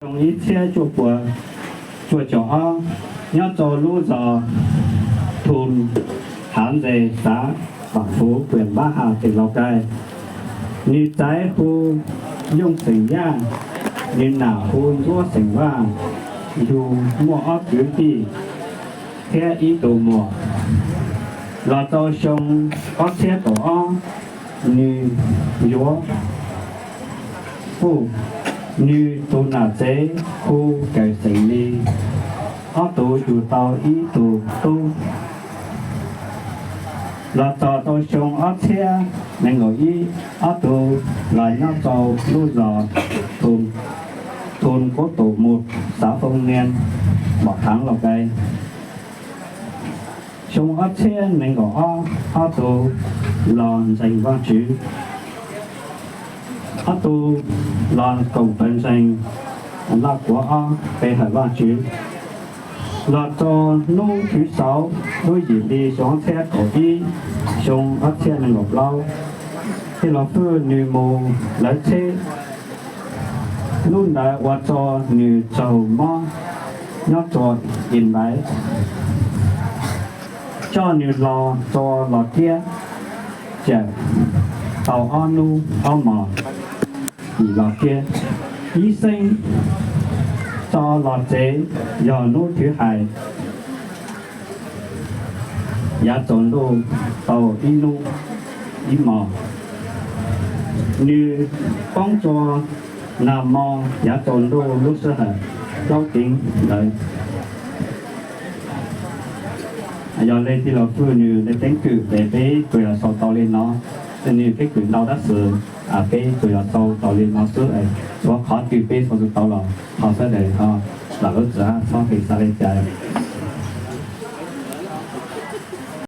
Xyoo ib txhiab cuaj puas cuaj caum ob, nyob rau lub zos Thun Hav Ntxes, xav Vam Fuv, pwm Npab Has, tim Laus Kais. Nws txawv hu Yooj xeem Yaj, nws nam hu Ntsuab xeem Vaj. Yug muaj ob kwv tij thiab ib tug muam. Los rau xyoo ob txhiab kaum ob, nws yuav puj, nws tus nam tsev hu Kawm xeem Lis, ob tug yug tau ib tug tub. Los txog rau xyoo ob txhiab nees nkaum ib, ob tug los nyob rau lub zos Thun Kub Tus Mus, xav Foo Nias, Mom Thaav, Laus Kais. Xyoo ob txhiab nees nkaum ob, ob tug los ntseeg Vaajtswv, ob tug los koom pawg ntseeg Laj Kuav ob pe hawm Vaajtswv. Los rau hnub thib xaus lub yim hli xyoo ob txhiab kaum ib, xyoo ob txhiab nees nkaum plaub, tij laug Fwj nws mus lawv tsheb, hnub ntawd ua rau nws raug mob nyob rau Ib Npaiv, coj nws los rau Los Kiab, tseem tau ob hnub ob hmos Los Kiab. Ib xeeb tso los tsev, yog hnub thib hais yav tsaus ntuj tau ib hnub ib hmos. Nws poob rua nag hmo yav tsaus ntuj lub sij hawm plaub teev ntawd. Yog le tij laug Fwj nws le keeb kwm es peb tsuas yog sau tau li no, nws keeb kwm ntau tab sis peb tsuas yog sau tau li no xwb. Tshuav qhov twg peb sau tsis tau los thov sawv daws ho lam lub txim, txhob pheej xav li cas.